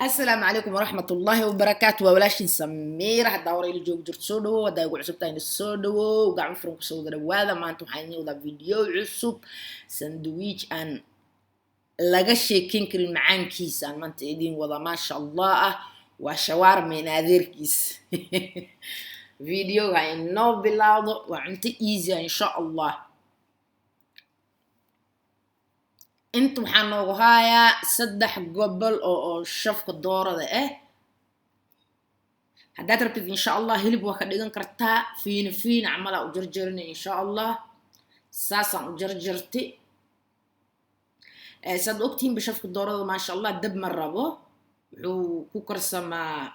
Asalaamu calaykum waraxmat ullaahi wabarakaatu. Waa walaashin Samiira. Haddaa hore ila joogi jirto, soo dhawow. Haddaa igu cusub tahayna, soo dhawow. Gacmo furan kusoo wada dhawaada. Maanta waxaan idiin wadaa video cusub, sandwich aan laga sheekeyn karin macaankiisa aan maanta idiin wadaa, maasha Allah ah. Waa shawaarma in adeerkiis. Videoga inoo bilaawdo. Waa cunto easy ah, insha Allah. Inta waxaa noogu haayaa saddex gobol oo shafka doorada ah. Haddaad rabtid, insha Allah, hilib waa ka dhigan kartaa. Fiina fiina camalaa u jarjarina, insha Allah. Saasaan u jarjarti. Saad ogtihiinba, shafka doorada, maasha Allah, dab ma rabo. Wuxuu ku karsamaa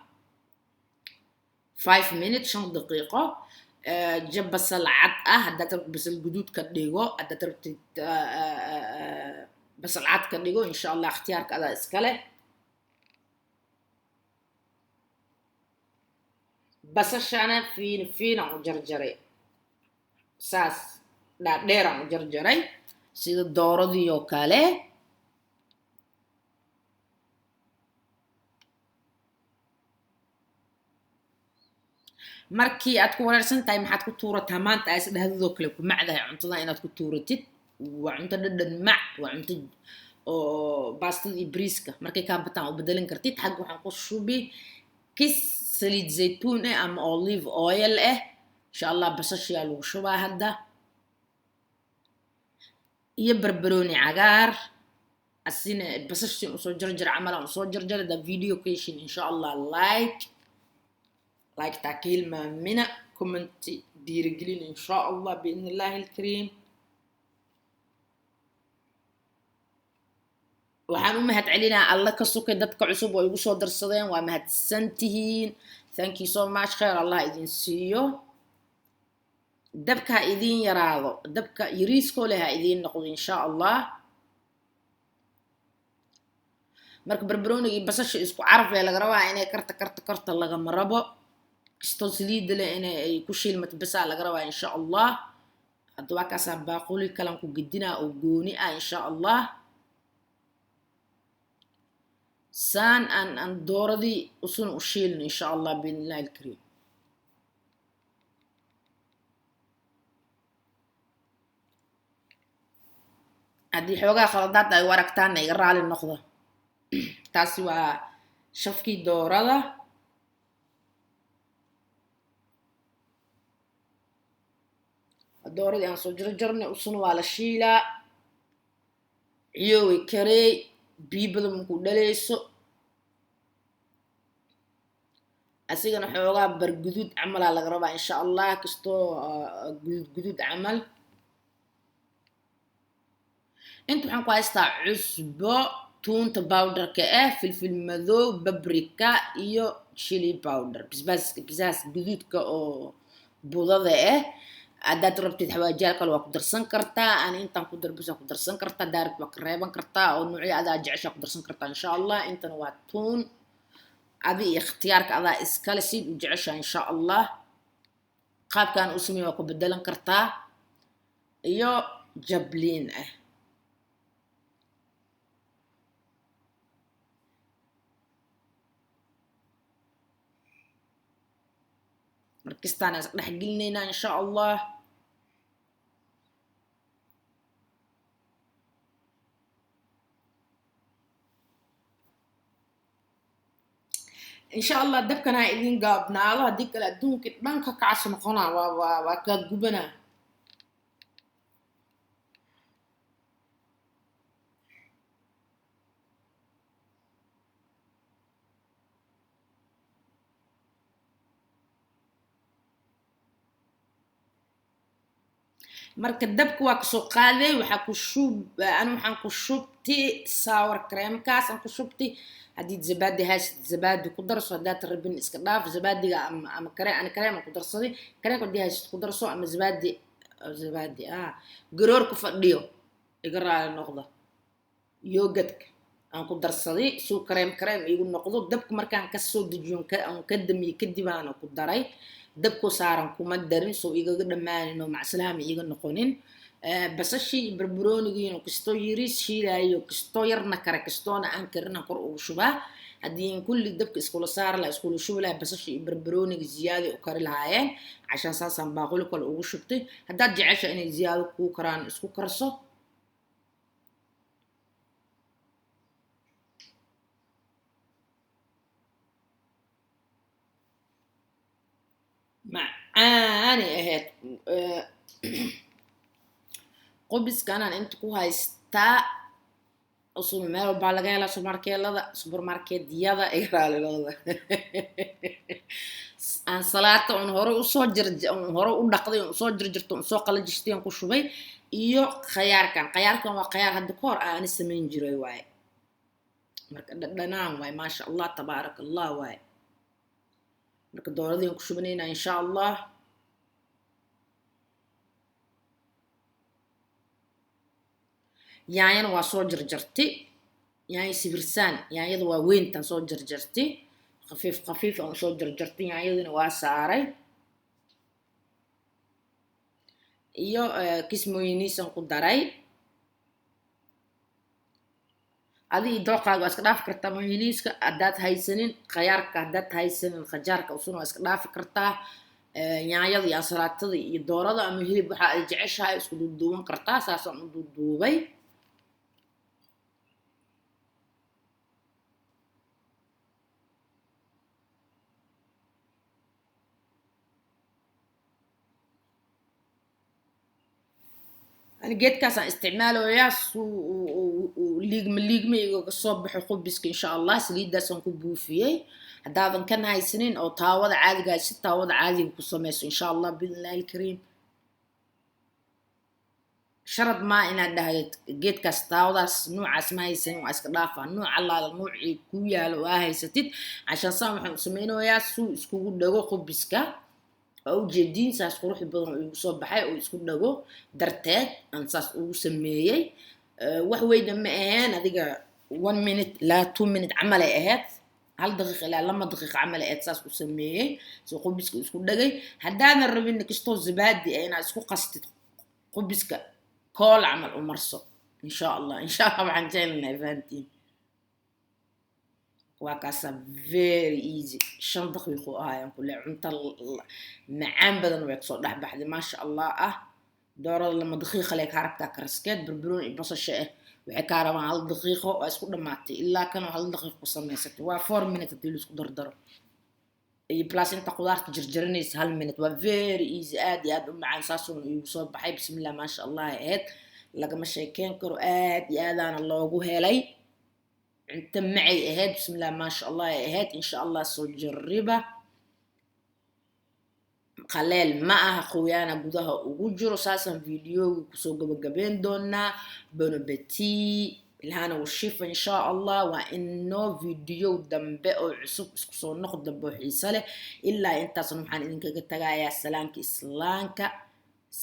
5 minutes, 5 daqiiqo. Jab basal cad ah, haddaad rabtid basal guduud ka dhigo, haddaad rabtid basal cad ka dhigo, insha Allah, ikhtiyaarka adaa iska leh. Basashana fiina fiinaan u jarjaray, saas dhaadheeraan u jarjaray, sida dooradii oo kale. Markii aad ku wareersan tahay maxaad ku tuurataa maanta, aa isdhahdidoo kale ku macdahay cuntada inaad ku tuuratid, waa cunto dhadhan mac, waa cunto oo baastada iyo briiska markay kaa bataan u bedelin kartid. Xagga waxaan ku shubi kis saliid zaytuun ah ama olive oil ah, insha Allah. Basashiyaa lagu shubaa hadda iyo barbarooni cagaar. Asina basashin usoo jarjar camal aan usoo jarjar. Da video ka heshin, insha Allah, like taa ka hilmaamina, comment dhiirigelin, insha Allah, biidn illahi alkariim. Waxaan u mahad celinaa Alla ka sukay dadka cusub oo igu soo darsadeen. Waa mahadsan tihiin, thank you so much. Khayr Allah idin siiyo. Dabka ha idiin yaraado, dabka yariiskoo leh ha idiin noqdo, insha Allah. Marka barbarooniga iyo basasha isku caraf ee laga rabaa inay karta karta karta lagama rabo. Kastoo saliida leh inay ay ku shiilmato basaa laga rabaa, insha Allah. Hadda waa kaasaa, baaquli kalan ku gedinaa oo gooni ah, insha Allah. Saan aan dooradii usun u shiilno, insha Allah, biidn illahi alkariim. Haddii xoogaa khaladaad ay u aragtaanna, iga raali noqda. Taasi waa shafkii doorada. Dooradii aan soo jarjarnay usuna waa la shiilaa. Ciyooway kareey, biyo badan markuu dhaleyso. Asigana xoogaa barguduud camalaa laga rabaa, insha Allah, kastoo guduud guduud camal. Inta waxaan ku haystaa cusbo, tuunta powderka ah, filfil madow, paprika iyo chili powder, bisbaaska, bisaas guduudka oo budada ah. Haddaad rabtid xawaajiyaal kale waa ku darsan kartaa. Ani intaan ku dar bisa ku darsan kartaa. Haddaa rabtid waa ka reeban kartaa, oo noocyo adaa jeceshaa ku darsan kartaa, insha Allah. Intana waa tuun. Adi iyo ikhtiyaarka adaa iskale siid u jeceshaa, insha Allah. Qaabkaan u sameey waa ku bedelan kartaa. Iyo jabliin ah. Markastaan is dhex gelinaynaa, insha Allah. Insha Allah, dabkan ha idin gaabnaado. Haddii kale adduunka dhan ka kacsi noqonaa, waa kaa gubanaa. Marka dabka waa kasoo qaaday. Waxaa ku shub, ani waxaan ku shubti sour creamkaas aan ku shubti. Haddii zabaadi haysid, zabaadi ku darso. Haddaad rabin, iska dhaaf zabaadiga ama kareem. Ani kareem aan ku darsaday. Kareemka haddii haysid ku darso, ama zabaadi, zabaadi ah garoor ku fadhiyo, iga raali noqda. Yogurtka aan ku darsaday suu kareem kareem igu noqdo. Dabka markaan kasoo dejiyo, aan ka damiye kadib aana ku daray. Dabku saaran kuma darin soo igaga dhammaanin oo macslaama iiga noqonin. Basashii iyo barbaroonigiina kastoo yariis shiilaayo, kastoo yarna kara, kastoona aan karina kor ugu shubaa. Haddii kulli dabka iskula saari laha, iskula shubi lahaa, basasha iyo barbarooniga ziyaada u kari lahaayeen. Cashaan saasaan baaquli kale ugu shubtay. Haddaad jecesha inay ziyaado kuu karaan, isku karso. Macaanay ahayd. Qubiskanaan inta ku haystaa usub meel walbaa laga helaa, supermarketlada, supermarketyada igraalilooda. Ansalaata un hore usoo jir, un hore u dhaqday, un usoo jirjirto, un soo qalajistay aan ku shubay. Iyo khayaarkan, khayaarkan waa khayaar hadda ka hor aani samayn jiray waaye. Marka dhadhanaan waaye, maasha Allah, tabaaraka Allah waaye. Marka dooradii ku shubanaynaa insha Allah. Yaanyana waa soo jarjartay, yaanyo sibirsaan, yaanyada waa weyntaan soo jarjartay, khafiif khafiif aan soo jarjartay. Yaanyadina waa saaray iyo kismooyiniisan ku daray. Adi dooqaaga waa iska dhaafi kartaa mayoniiska haddaad haysanin, khayaarka haddaad haysanin, khajaarka usuna waa iska dhaafi kartaa. Yaanyada iyo ansalaatada iyo doorada ama hilib waxa ay jeceshahay isku duuduuban kartaa. Saasaan u duuduubay. Ani geedkaasaan isticmaalayaa suu liigma liigma igaga soo baxo qubiska insha Allah. Saliidaasaan ku buufiyey. Haddaadan kan haysanin oo taawada caadiga haysid, taawada caadiga ku samayso insha Allah biidnillahi alkariim. Sharad maa inaad dhahdid geedkaas, taawadaas nuucaas ma haysanin, waa iska dhaafaa. Nuuc allaala nuucii ku yaalo oo aa haysatid. Cashaan saan waxaan u samaynayaa suu iskugu dhago qubiska. Waa ujeediin, saas qurux badan igu soo baxay oo isku dhago darteed aan saas ugu sameeyey. Wax weyna ma aheen, adiga 1 minute ilaa 2 minute camalay ahayd, 1 daqiiqa ilaa 2 daqiiqa camalay ahayd saas u sameeyey si qubiska isku dhagay. Haddaadan rabin kastoo zabaadi ah inaad isku qastid qubiska, kool camal u marso insha Allah. Insha Allah waxaan jecelnahay fahantiin. Waa kaasaa, very easy, 5 daqiiqo ahayaan kule. Cunto macaan badan way kasoo dhex baxday, maasha Allah ah. Doorada 2 daqiiqa lee kaa rabtaa karaskeed. Barbarooni iyo basasha ah waxay kaa rabaan 1 daqiiqo, waa isku dhamaatay. Ilaa kan 1 daqiiqo ku samaysatay waa 4 minute haddii laisku dardaro, iyo plus inta qudaarta jarjaranaysa 1 minute. Waa very easy, aad iyo aad u macaan. Saasuuna iigu soo baxay, bismillah, maasha Allah ay ahayd, lagama sheekeyn karo. Aad iyo aadaana loogu helay. Cunto macay ahayd, bismillah, maasha Allah ay ahayd. Insha Allah soo jariba. Qaleel ma aha, qoyaana gudaha ugu jiro. Saasaan videoga kusoo gabagabeyn doonaa. Bon appétit, ilhana washifa insha Allah. Waa inoo video dambe oo cusub, isku soo noq dambe oo xiise leh. Ilaa intaasna waxaan idinkaga tagayaa salaamka islaamka,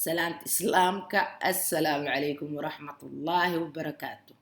salaamta islaamka. Assalaamu calaykum waraxmatullaahi wabarakaatu.